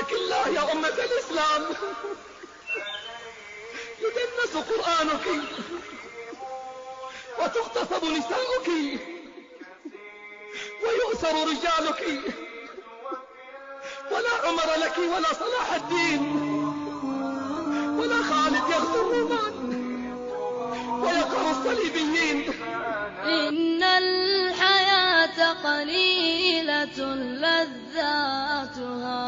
اتق الله يا أمة الإسلام. يدنس قرآنك وتغتصب نساؤك ويؤسر رجالك، ولا عمر لك ولا صلاح الدين ولا خالد يغزو الرومان ويقهر الصليبيين. إن الحياة قليلة لذاتها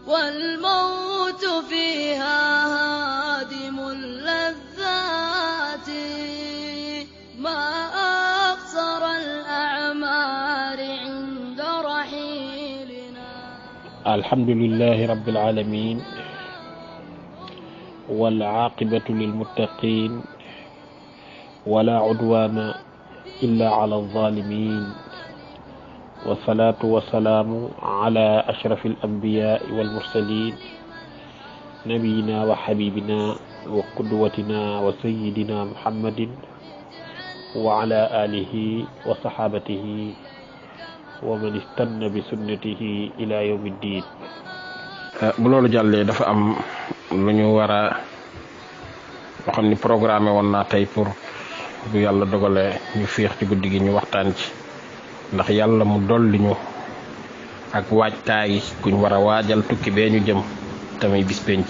والموت فيها هادم اللذات. ما أقصر الأعمار عند رحيلنا. الحمد لله رب العالمين والعاقبة للمتقين ولا عدوان إلا على الظالمين، والصلاة والسلام على أشرف الأنبياء والمرسلين نبينا وحبيبنا وقدوتنا وسيدنا محمد وعلى آله وصحابته ومن استنى بسنته إلى يوم الدين. bu loolu jàllee dafa am lu ñu war a xam ni programmé woon naa tey pour bu yàlla dogalee ñu féex ci guddi gi ñu waxtaan ci, ndax yàlla mu dolli ñu ak waajtaay kuñ war a waajal tukki bee ñu jëm tamit bis penc.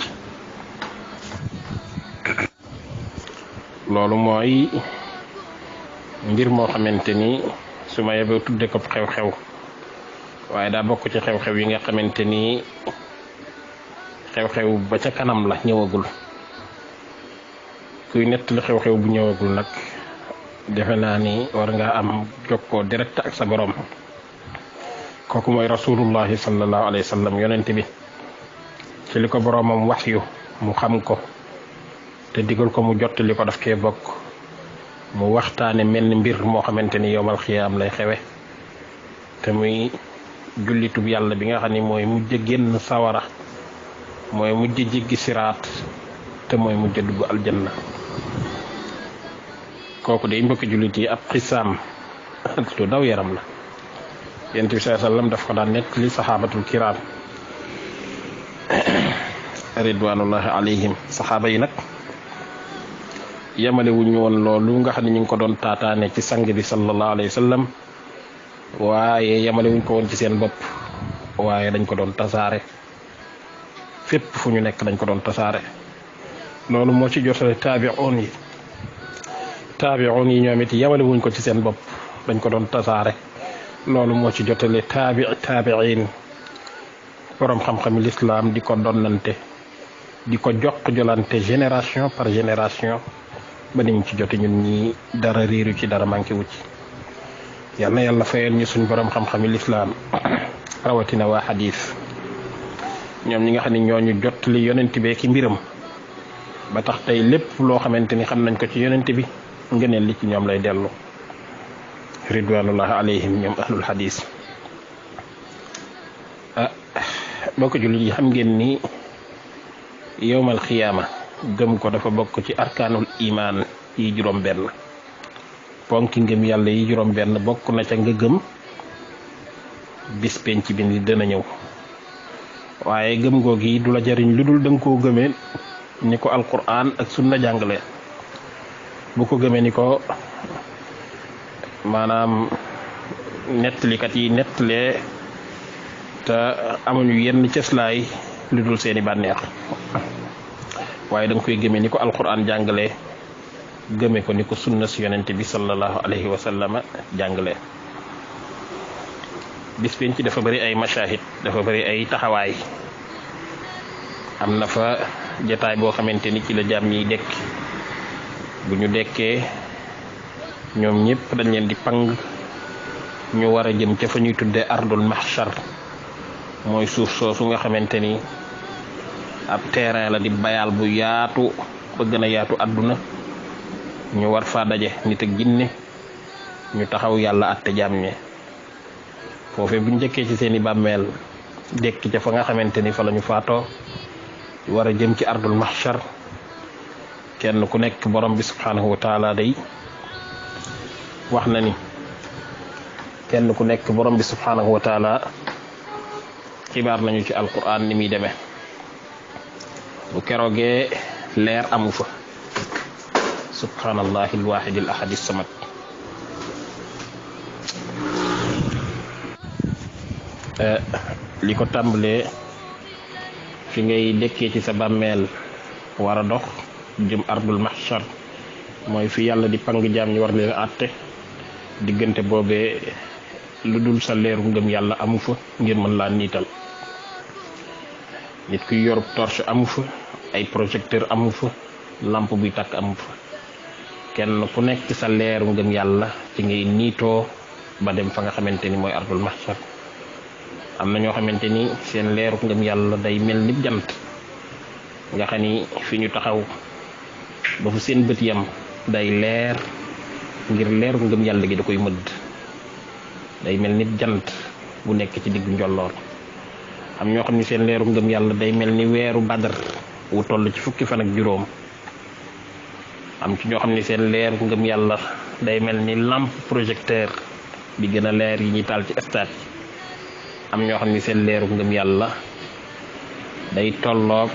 loolu mooy mbir moo xamante ni su ma yebee tudde ko xew-xew, waaye daa bokk ci xew-xew yi nga xamante ni xew-xew ba ca kanam la, ñëwagul. kuy nettali xew-xew bu ñëwagul nag defe naa ni war nga am jokkoo direct ak sa borom. kooku mooy rasulullahi sallallahu alayhi wa sallam, yonent bi ci li ko boromam wax yu mu xam ko te digal ko mu jottali ko daf kee bokk. mu waxtaane mel ni mbir moo xamante ni yowmal xiyaam lay xewe, te muy jullitub yàlla bi nga xam ni mooy mujj génn sawara, mooy mujj jéggi siraat, te mooy mujj dugg aljanna. kooku de mbokki jullit yi ab xisaam lu daw yaram la. yonent bi sallallahu alayhi wasallam daf ko daan nekk li saxaabatul kiraam ridwanullahi alayhim. saxaaba yi nag yemale wuñu woon loolu nga xam ne ñu ngi ko doon taataane ci sang bi sallallahu alayhi wasallam, waaye yemale wuñ ko woon ci seen bopp, waaye dañ ko doon tasaare fépp fu ñu nekk dañ ko doon tasaare. loolu moo ci jotale taabi'un yi ñoom it yemale wuñ ko ci seen bopp, dañ ko doon tasaare. loolu moo ci jotale taabi'in borom xam-xami lislaam di ko donnante, di ko jolante génération par génération ba niñ ci jote ñun ñi dara réeru ci, dara manqué wu ci. yal na yàlla fayal ñu suñ borom xam-xami lislaam rawatina waa xadiis, ñoom ñi nga xam ne ñooñu jottali yonent bi ki mbiram ba tax tey lépp loo xamante ni xam nañ ko ci yonent bi ngëneel li ci ñoom lay dellu ridwanullahi alayhim, ñoom ahlul xadiis. boo ko jullit yi xam ngeen ni yowmal xiyaama gëm ko dafa bokk ci arkaanul imaan yi juróom benn. ponki ngëm yàlla yi juróom benn bokk na ca nga gëm bis penc bi ni dana ñëw, waaye gëm googu yi du la jariñ lu dul danga koo gëmee ni ko alquran ak sunna jàngale. bu ko gëmee ni ko maanaam nettalikat yi nettalee te amuñu yenn cëslaay lu dul seeni bànneex, waaye danga koy gëmee ni ko alquran jàngale, gëme ko ni ko sunna si yonent bi sallallahu alayhi wa sallam jàngale. bis penc dafa bari ay mashahid, dafa bari ay taxawaay. am na fa jataay boo xamante ni ci la jaam ñiy dekk. bu ñu dekkee ñoom ñëpp dañ leen di pang, ñu war a jëm ca fa ñuy tuddee ardul mahshar, mooy suuf soosu nga xamante ni ab terrain la di bayal bu yaatu ba gën a yaatu àdduna. ñu war faa daje nit ak jinne, ñu taxaw yàlla àtte jaam ñi. foofee bu njëkkee ci seeni bàmmeel dekki ca fa nga xamante ni fa la ñu faatoo, war a jëm ci ardul mahshar, kenn ku nekk borom bi subhanahu wa taala day wax na ni kenn ku nekk borom bi subhanahu wa taala xibaar nañu ci alquran ni muy demee bu keroogee leer amu fa subhanallahi alwahid al ahad as-samad li ko tàmbalee fi ngay dekkee ci sa bàmmeel war a dox jëm ardul mahshar mooy fi yàlla di pang jaam ñi war leen àtte diggante boobee lu dul sa leeru ngëm yàlla amu fa ngir mën laa niital nit kuy yorub torche amu fa ay projecteur amu fa lampe buy tàkk amu fa kenn ku nekk sa leeru ngëm yàlla ci ngay niitoo ba dem fa nga xamante ni mooy ardul mahshar am na ñoo xamante ni seen leeru ngëm yàlla day mel ni jant nga xam ni fi ñu taxaw ba fu seen bët yam day leer ngir leeru ngëm yàlla gi da koy mëdd day mel ni jant bu nekk ci diggu njolloor am ñoo xam ni seen leeru ngëm yàlla day mel ni weeru badar wu toll ci fukki fan ak juróom am ci ñoo xam ni seen leeru ngëm yàlla day mel ni lampe projecteur bi gën a leer yi ñuy taal ci stade am ñoo xam ni seen leeru ngëm yàlla day tolloog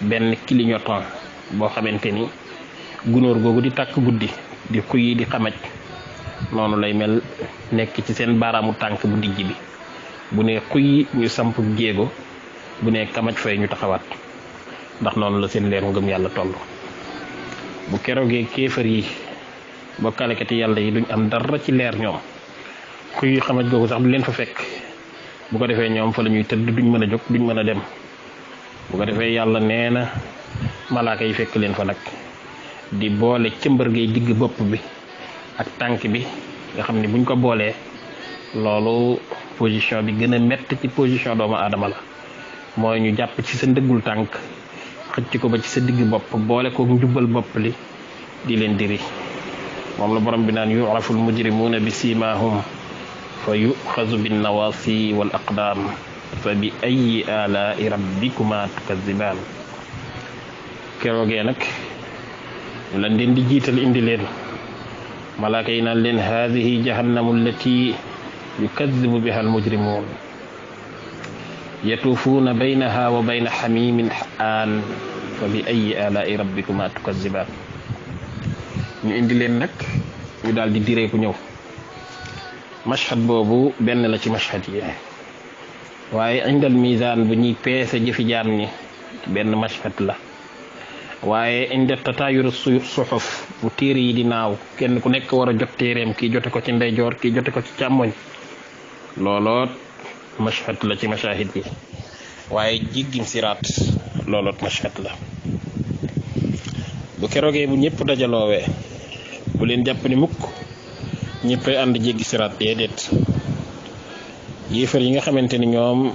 benn clignotant boo xamante ni gunóor googu di tàkk guddi di xuy di xamaj noonu lay mel nekk ci seen baaraamu tànk bu dijj bi bu ne xuy ñu samp jéego bu ne kamaj fay ñu taxawaat ndax noonu la seen leeru ngëm yàlla toll bu keroogee kéefar yi bokkaalekati yàlla yi duñ am dara ci leer ñoom xuy xamaj googu sax du leen fa fekk bu ko defee ñoom fa la ñuy tëdd duñ mën a jóg duñ mën a dem bu ko defee yàlla nee na malaaka yi fekk leen fa nag di boole cëmbër gay digg bopp bi ak tànk bi nga xam ni buñ ko boolee loolu position bi gën a métti ci position doomu aadama la mooy ñu jàpp ci sa ndëggul tànk xëcc ko ba ci sa digg bopp boole ko njubbal bopp li di leen diri moom la borom bi naan yu'raful mujrimuuna bi siimaahum fa yuxazu bin nawaasi wal aqdaam fa bi ayyi alaa'i rabbikuma tukazibaan keroogee nag lan leen di jiital indi leen malaaka yi naan leen haadihi jahannamu allati yukazibu biha almujrimuun yatuufuuna baynaha wa bayna xamimin aan fa bi ayyi alaa'i rabbikuma tukazibaan ñu indi leen nag ñu daal di direeku ñëw mashhad boobu benn la ci mashhad yi waaye indal misaan bu ñuy peese jëfi jaam ñi benn mashhad la waaye indi tataayuru suxuf bu téere yi di naaw kenn ku nekk war a jot téereem kii jote ko ci ndeyjoor kii jote ko ci càmmoñ looloot mashhad la ci mashahid yi waaye jiggim siraat looloot mashhad la bu keroogee bu ñëpp dajaloowee bu leen jàpp ni mukk ñëppay ànd jéggi siraat déedéet yéefar yi nga xamante ni ñoom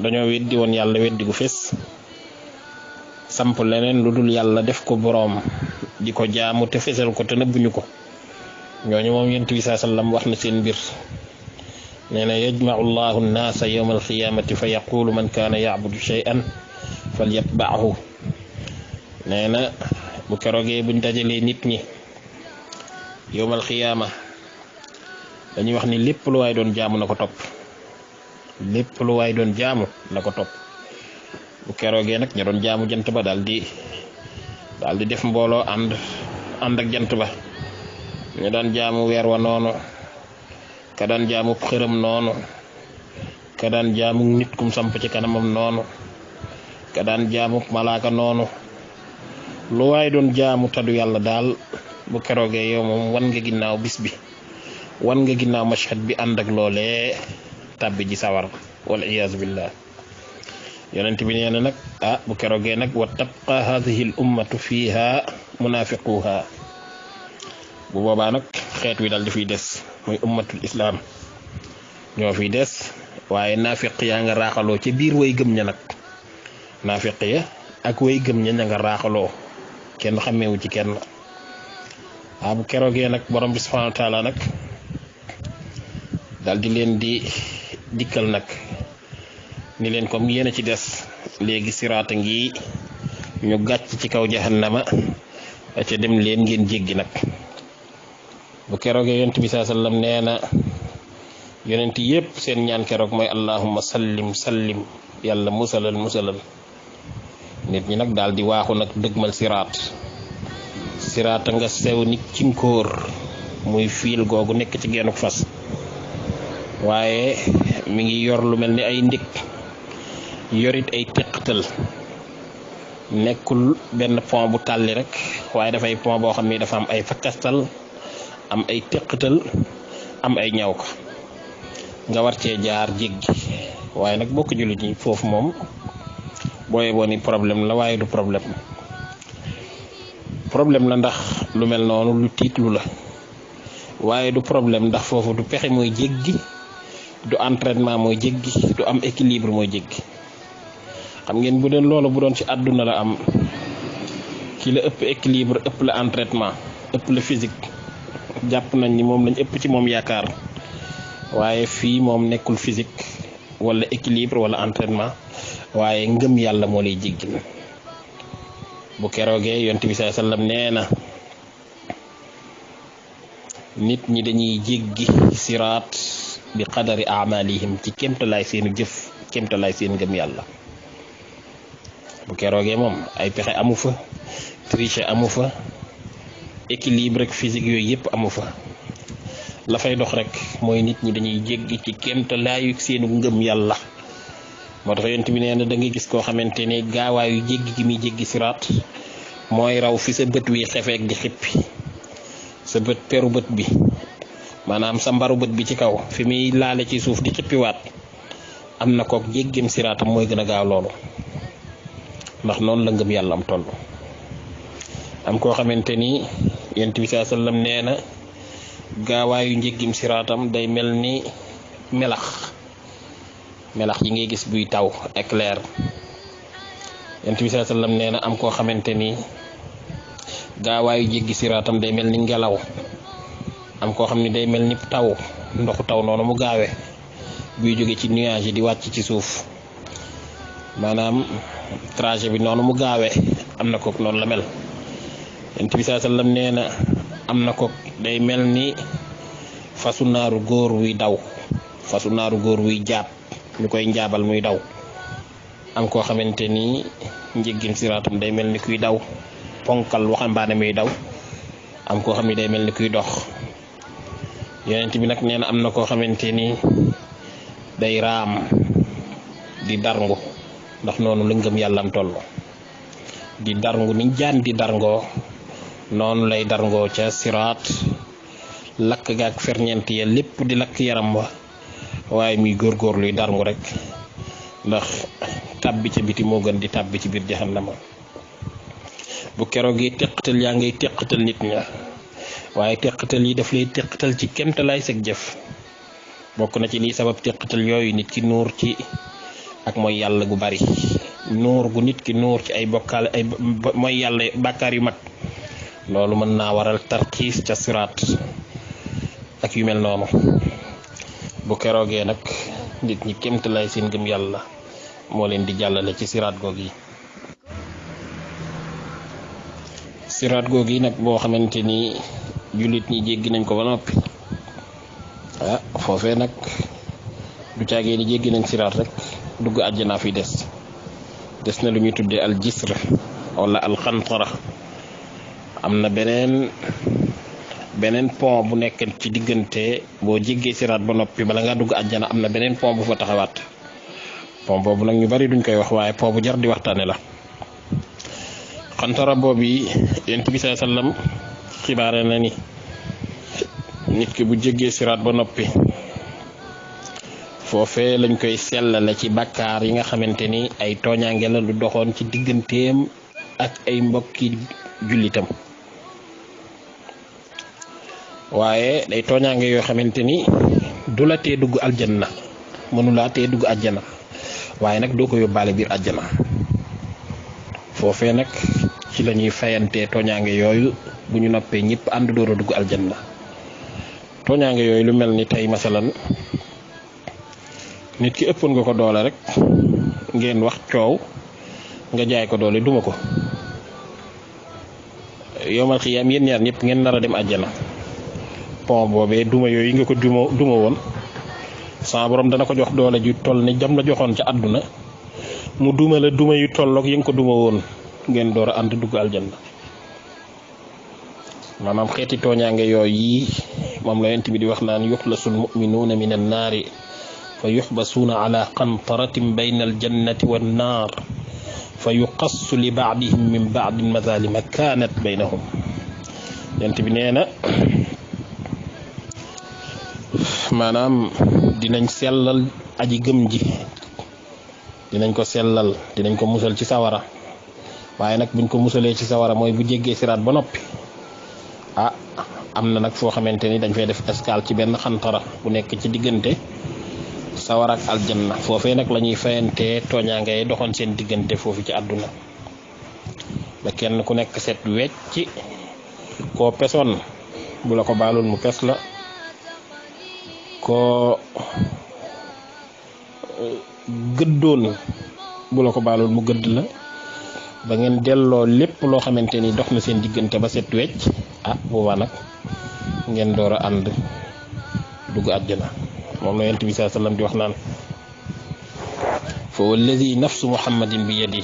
dañoo weddi woon yàlla weddi gu fés samp leneen lu dul yàlla def ko boroom di ko jaamu te fesal ko te nëbbuñu ko ñooñu moom yonent bi saa sallam wax na seen mbir nee na yajma'u llahu nnaasa yawma alqiyamati fa yaqulu man kaana ya'budu shay'an falyatba'hu nee na bu keroogee buñ dajalee nit ñi yawmal qiyaama dañuy wax ni lépp lu waay doon jaamu na ko topp lépp lu waay doon jaamu na ko topp bu keroogee nag ña doon jaamu jant ba daal di def mbooloo ànd ak jant ba ñu daan jaamu weer wa noonu ka daan jaamu xërëm noonu ka daan jaamu nit kum samp ci kanamam noonu ka daan jaamu malaaka noonu lu waay doon jaamu tadu yàlla daal bu keroogee yow moom wan nga ginnaaw bis bi wan nga ginnaaw mashhad bi ànd ak loolee tàbbi ji sawar wal iyaazu billah yonent bi nee na nag bu keroogee nag wa tabqa hadhihi al ummatu fiha munafiquha bu boobaa nag xeet wi daal di fiy des muy ummatul islam ñoo fiy des waaye naafiq yaa nga raaxaloo ca biir way gëm ña nag naafiq ya ak way gëm ña nga raaxaloo kenn xameewu ci kenn bu keroogee nag borom bi subhanahu wa taala nag daal di leen di dikkal nag ni leen comme yéen a ci des léegi siraata ngi ñu gàcc ci kaw jahannama ca dem leen ngeen jéggi nag bu keroogee yonent bi saa sallam nee na yonent yépp seen ñaan keroog mooy allahumma sallim sallim, yàlla musalal musalal. nit ñi nag daal di waaxu nag dëgmal siraata nga sew ni cinkóor, muy fiil googu nekk ci geenuk fas, waaye mi ngi yor lu mel ni ay ndik, yorit ay teqatal. nekkul benn pont bu tàlli rek, waaye dafay pont boo xam ni dafa am ay fakkastal, am ay teqatal, am ay ñaw ka nga war cee jaar jéggi. waaye nag bokk jullit ñi foofu moom booye boo ni problème la, waaye du problème la ndax lu mel noonu lu tiitlu la, waaye du problème ndax foofu du pexe mooy jéggi, du entraînement mooy jéggi, du am équilibre mooy jéggi. xam ngeen bu doon loolu bu doon ci àdduna la am, ki la ëpp équilibre, ëpp la entraînement, ëpp la physique, jàpp nañ ni moom lañ ëpp ci moom yaakaar. waaye fii moom nekkul physique wala équilibre wala entraînement, waaye ngëm yàlla moo lay jéggi. bu keroogee yonent bi sallallahu alayhi wasallam nee na nit ñi dañuy jéggi siraat bi qadari amalihim, ci kéemtalaay seenu jëf, kéemtalaay seen ngëm yàlla. bu keroogee moom ay pexe amu fa, triche amu fa, équilibre rek physique yooyu yëpp amu fa. la fay dox rek mooy nit ñi dañuy jéggi ci kéemtalaayu seenu ngëm yàlla. moo tax yonent bi nee na da ngay gis koo xamante ne gaawaayu jéggi gi muy jéggi siraat mooy raw fi sa bët wi xefeek di xippi, sa bët peru bët bi, maanaam sa mbaru bët bi ci kaw fi muy laale ci suuf di xippiwaat, am na kook jéggim siraatam mooy gën a gaaw loolu, ndax noonu la ngëm yàlla am toll. am koo xamante ni yonent bi sallallahu alayhi wasallam nee na gaawaayu njéggim siraatam day mel ni melax yi ngay gis buy taw éclair. yonent bi sallallahu alayhi wasallam nee na am koo xamante ni gaawaayu jéggi siraatam day mel ni ngelaw, am koo xam ni day mel ni taw, ndoxu taw noonu mu gaawee buy jóge ci nuage yi di wàcc ci suuf, maanaam trajet bi noonu mu gaawee am na kook noonu la mel. yonent bi sallallahu alayhi wasallam nee na am na kook day mel ni fasu naaru góor wuy daw, fasu naaru góor wuy jaab, ñu koy njaabal muy daw. am koo xamante ni njéggim siraatam day mel ni kuy daw, ponkal waxambaane muy daw. am koo xam ni day mel ni kuy dox. yonent bi nag nee na am na koo xamante ni day raam di darngu, ndax noonu la ngëm yàlla am toll. di darngu ni jaan di darngoo, noonu lay darngoo ca siraat, lakk gaak ferñeent ya lépp di lakk yaram wa, waaye muy góorgóor luy darngu rek, ndax tàbbi ca biti moo gën di tàbbi ci biir jahannama. bu keroog yi teqatal yaa ngay teqatal nit ña, waaye teqatal yi daf lay teqatal ci kemtalaay sag jëf. bokk na ci lii sabab teqatal yooyu nit ki nuur ci ak mooy yàlla gu bari, nuur gu nit ki nuur ci ay bokkaale, ay mooy yàlla bàkkaar yu mag. loolu mën naa waral tarxiis ca siraat ak yu mel noonu. bu keroogee nag nit ñi kéemtalaay seen gëm yàlla moo leen di jàllale ci siraat googu yi. siraat googu yi nag boo xamante ni jullit ñi jéggi nañ ko ba noppi, foofee nag du caagee ni jéggi nañ siraat rek dugg àjjana fi des na lu ñuy tuddee al jisr wala al xantara. am na beneen pont bu nekk ci diggante boo jéggee siraat ba noppi bala ngaa dugg àjjana, am na beneen pont bu fa taxawaat. pont boobu nag ñu bari duñ koy wax, waaye pont bu jar di waxtaane la. xantara boobu yi yonent bi sallallahu alayhi wasallam xibaare na ni nit ki bu jéggee siraat ba noppi, foofee lañ koy sellale ci bàkkaar yi nga xamante ni ay tooñaange la lu doxoon ci digganteem ak ay mbokki jullitam. waaye day tooñaange yoo xamante ni du la tee dugg aljanna, mënulaa tee dugg àjjana, waaye nag doo ko yóbbaale biir àjjana. foofee nag ci la ñuy fayantee tooñaange yooyu bu ñu noppee ñëpp ànd door a dugg aljanna. tooñaange yooyu lu mel ni tey masalan nit ki ëppoon nga ko doole rek, ngeen wax coow nga jaay ko doole duma ko, yowmal xiyaam yéen ñaar ñëpp ngeen nar a dem àjjana. pont boobee duma yooyu nga ko duma woon sa borom dana ko jox doole ju toll ni jam la joxoon ci àdduna mu duma la duma yu tolloog yi nga ko duma woon ngeen door a ànd dugg aljanna. maanaam xeeti tooñaange yooyu yi moom la yent bi di wax naan yuxlasul muminuuna min annaari fa yuxbasuuna ala qantaratin bayna aljannati wannaar fa yuqassu li baadihim min baadin mazalima kaanat baynahum. yent bi nee na maanaam dinañ sellal aji gëm ji, dinañ ko sellal, dinañ ko musal ci sawara, waaye nag buñ ko musalee ci sawara mooy bu jéggee siraat ba noppi am na nag foo xamante ni dañ fay def escale ci benn xantara bu nekk ci diggante sawara ak aljanna. foofee nag la ñuy fayantee tooñaange doxoon seen diggante foofu ci àdduna ba kenn ku nekk set wecc. koo pesoon bu la ko baalul mu pes la, koo gëddoon bu la ko baalul mu gëdd la, ba ngeen delloo lépp loo xamante ni dox na seen diggante ba set wecc boobaa nag ngeen door a ànd dugg àjjana. moom la yonent bi sallallahu alayhi wasallam di wax naan fa walladi nafsu muhammadin bi yadi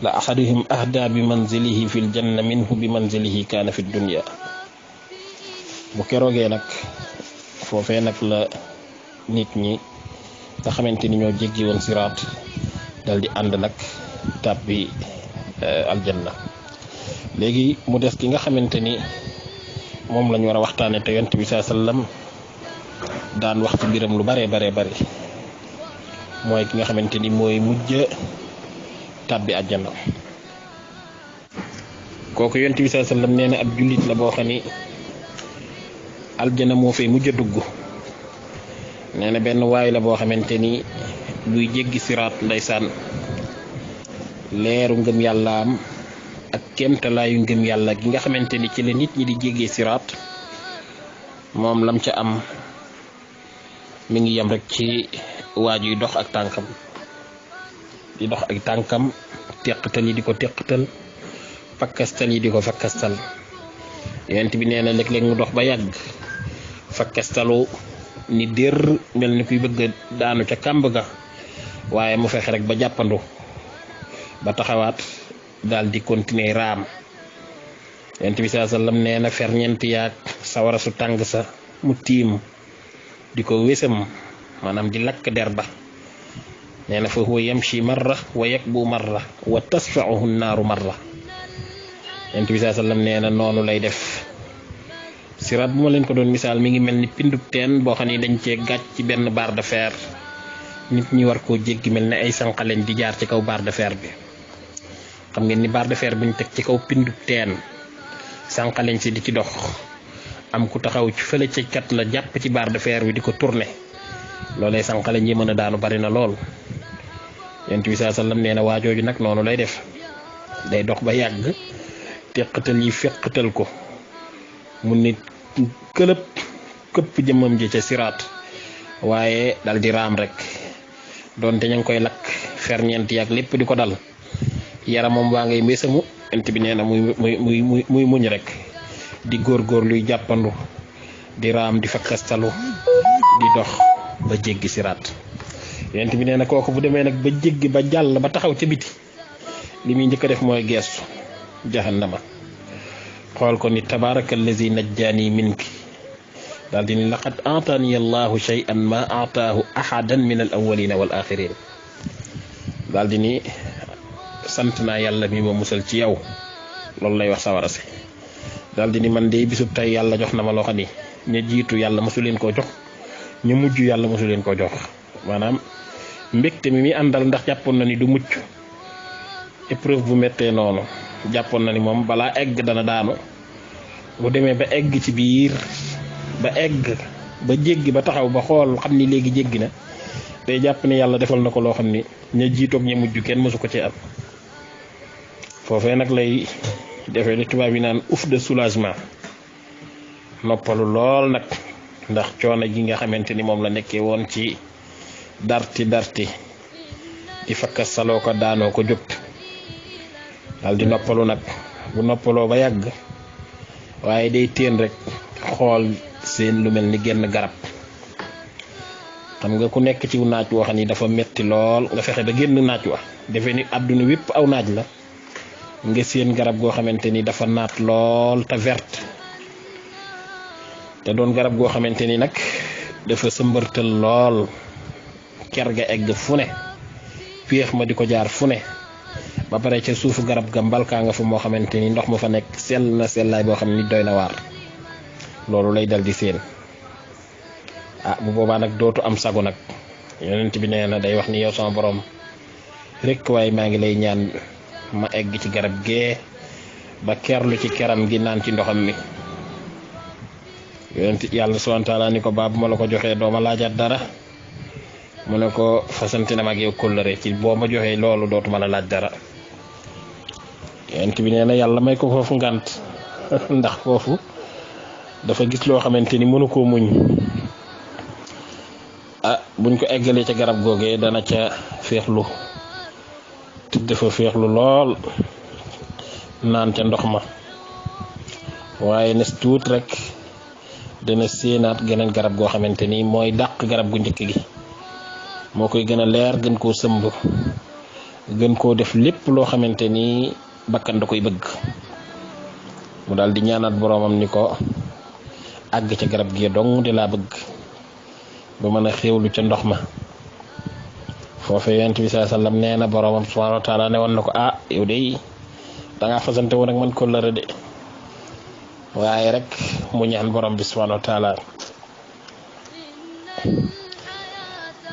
la ahaduhum ahda bi manzilihi fil janna minhu bi manzilihi kaana fi dunya. bu keroogee nag foofee nag la nit ñi nga xamante ni ñoo jéggi woon siraat dal di ànd nag tàbbi aljanna. léegi mu des ki nga xamante ni moom lañu war a waxtaane te yonent bi sallallahu alayhi wasallam daan wax ci biram lu bare mooy ki nga xamante ni mooy mujj tàbbi àjjana. kooku yonent bi sallallahu alayhi wasallam nee na ab jullit la boo xam ni aljana moo fay mujj a dugg. nee na benn waay la boo xamante ni luy jéggi siraat ndeysaan leeru ngëm yàllaam ak kéemtalaayu ngëm yàlla gi nga xamante ni ci la nit ñi di jéggee siraat moom lam ca am mi ngi yem rek ci waaj yu dox ak tànkam di dox ak tànkam, teqatal yi di ko teqatal, fakkastal yi di ko fakkastal. yonent bi nee na léeg-léeg mu dox ba yàgg fakkastalu ni dér mel ni kuy bëgg daanu ca kàmb ga, waaye mu fexe rek ba jàppandu ba taxawaat daal di continuer raam. yonent bi sallallahu alayhi wasallam nee na ferñeent yaag sawara su tàng sa mu tiim di ko wésam maanaam di lakk der ba. nee na fa huwa yamshi marra wa yakbu marra wa tasfa'uhu an-naaru marra. yonent bi sallallahu alayhi wasallam nee na noonu lay def. siraat bu ma leen ko doon misaal mi ngi mel ni pindub teen boo xam ne dañ cee gàcc ci benn barre de fer, nit ñi war koo jéggi mel ne ay sànqaleñ di jaar ci kaw barre de fer bi. xam ngeen ni barre de fer bi ñu teg ci kaw pindub teen, sànqaleñ si di ci dox, am ku taxaw ci fële ci kat la jàpp ci barre de fer bi di ko tourner. loolee sànqaleñ yi mën a daanu bari na lool. yonent bi sallallahu alayhi wasallam nee na waajooju nag noonu lay def, day dox ba yàgg teqatal yi feqatal ko mu nit këlëb këpp jëmmam ji ca siraat, waaye dal di raam rek doonte ña ngi koy lakk ferñeent yaak lépp di ko dal, yaramam waa ngay mbésamu. yonent bi nee na muy muñ rek di góor luy jàppandu di raam di fakkastalu di dox ba jéggi siraat. yonent bi nee na kooku bu demee nag ba jéggi ba jàll ba taxaw ca biti, li muy njëkk a def mooy geestu jahannama xool ko ni tabaarakallazi najjaani minki, daal di ni laqad aataani allahu shay'an ma aataahu ahadan min al awwalina wal axirin. daal di ni sant naa yàlla mi ma musal ci yow. loolu lay wax sawara si. daal di ni man de bisub tey yàlla jox na ma loo xam ni ña jiitu yàlla mosu leen koo jox, ñu mujj yàlla mosu leen koo jox. maanaam mbégte mi àndal ndax jàppoon na ni du mucc épreuve bu méttee noonu, jàppoon na ni moom balaa egg dana daanu. bu demee ba egg ci biir ba egg ba jéggi ba taxaw ba xool xam ni léegi jéggi na, day jàpp ne yàlla defal na ko loo xam ni ña jiitoog ña mujj kenn mësu ko ci am. foofee nag lay defee li tubaab yi naan ouf de soulagement, noppalu lool nag ndax coono ji nga xamante ni moom la nekkee woon ci darti di fakka saloo ko daanoo ko jóg. daal di noppalu nag bu noppaloo ba yàgg waaye day téen rek xool seen lu mel ni genn garab, xam nga ku nekk ci naaj woo xam ni dafa metti lool nga fexe ba génn naaj wa defe ni àdduna wépp aw naaj la nga seen garab goo xamante ni dafa naat lool te verte te doon garab goo xamante ni nag dafa sëmbërtal lool ker ga egg fu ne féex ma di ko jaar fu ne ba pare ca suufu garab ga mbalkaa nga fa moo xamante ni ndox ma fa nekk sell na sellaay boo xam ni doy na waar loolu lay dal di seen bu boobaa nag dootu am sago nag yonent bi nee na day wax ni yow sama borom rek waaye maa ngi lay ñaan ma egg ci garab gee ba kerlu ci keram gi naan ci ndoxam mi yonent yàlla subhanahu wa ta'ala ni ko baa bu ma la ko joxee doo ma laajaat dara mu ne ko fasante na ma ak yow kóllëre ci boo ma joxee loolu dootuma la laaj dara yonent bi nee na yàlla may ko foofu ngant ndax foofu dafa gis loo xamante ni mënu koo muñ buñ ko eggalee ca garab googee dana ca féexlu tëdd fa féexlu lool naan ca ndox ma waaye nes tuut rek dana séenaat geneen garab goo xamante ni mooy dàq garab gu njëkk gi moo koy gën a leer gën koo sëmb gën koo def lépp loo xamante ni bakkan da koy bëgg mu daal di ñaanaat boroomam ni ko àgg ca garab gi dong di laa bëgg ba mën a xéewlu ca ndox ma foofee yonent bi sallallahu alayhi wasallam nee na boroomam subhanahu wa ta'ala ne woon na ko yow de dangaa fasante woon ak man kóllëre de waaye rek mu ñaan borom bi subhanahu wa ta'ala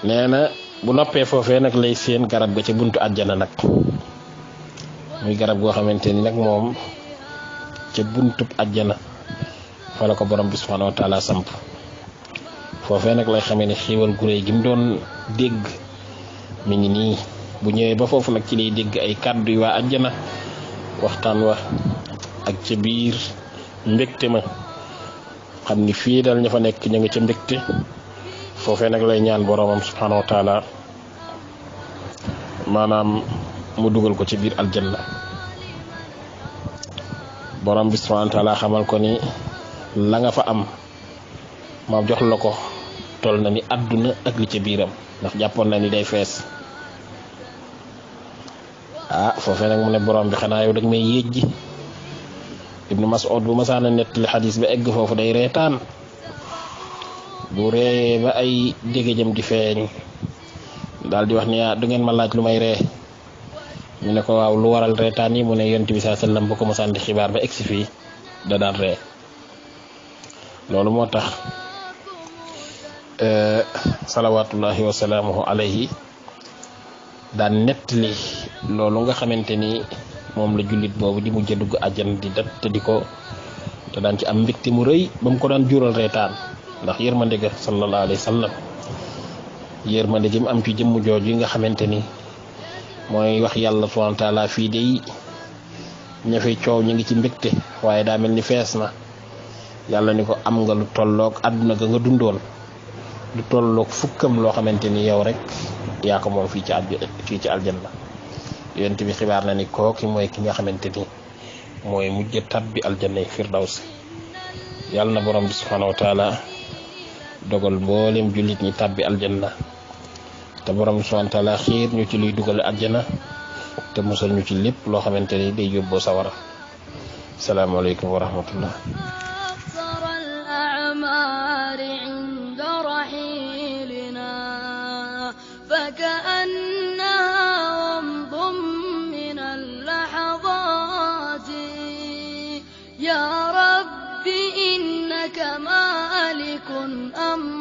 nee na bu noppee foofee nag lay seen garab ga ca buntu àjjana nag muy garab goo xamante ni nag moom ca buntu àjjana fa la ko borom bi subhanahu wa ta'ala samp foofee nag lay xamee ne xiiwal gu réy gi mu doon dégg mi ngi nii bu ñëwee ba foofu nag ci lay dégg ay kàddu yu waa àjjana waxtaan wa ak ca biir mbégte ma xam ni fii dal ña fa nekk ña nga ca mbégte foofee nag lay ñaan boromam subhanahu wa ta'ala maanaam mu dugal ko ci biir aljanna borom bi subhanahu wa ta'ala xamal ko ni la nga fa am ma jox la ko tol na ni àdduna ak li ca biiram ndax jàppoon na ni day fees foofee nag mu ne borom bi xanaa yow dag may yéej ji Ibnu Mas'ud bu masaana nettali xadis ba egg foofu day reetaan bu ree ba ay dégéjam di feeñ daal di wax ni du ngeen ma laaj lu may ree ñu ne ko waaw lu waral reetaan yi mu ne yonent bi sallallahu alayhi wasallam bu ko mosaan di xibaar ba egsi fii da daan ree loolu moo tax salawatullahi wa salaamuhu alayhi daan nettali loolu nga xamante ni moom la jullit boobu di mujj dugg àjjana di dat te di ko te daan ci am mbégte mu rëy ba mu ko daan jural reetaan ndax yërmande ga sallallahu alayhi wa sallam yërmande gi mu am ci jëmm jooju yi nga xamante ni mooy wax yàlla subhanahu wa ta'ala fii de ña fi coow ñu ngi ci mbégte waaye daa mel ni fees na yàlla ni ko am nga lu tolloog àdduna ga nga dundoon lu tolloog fukkam loo xamante ni yow rek yaa ko moom fii ci aljanna yonent bi xibaar na ni kooki mooy ki nga xamante ni mooy mujj tabbi aljanna firdaws yàlla na borom bi subhanahu wa ta'ala dogal mboolem jullit ñi tabbi aljanna te borom bi subhanahu wa ta'ala xiir ñu ci luy dugal aljanna te musal ñu ci lépp loo xamante ni day yóbboo sawara salaamaaleykum wa rahmatullah فكأنها رمض من اللحظات يا رب إنك مالك أمر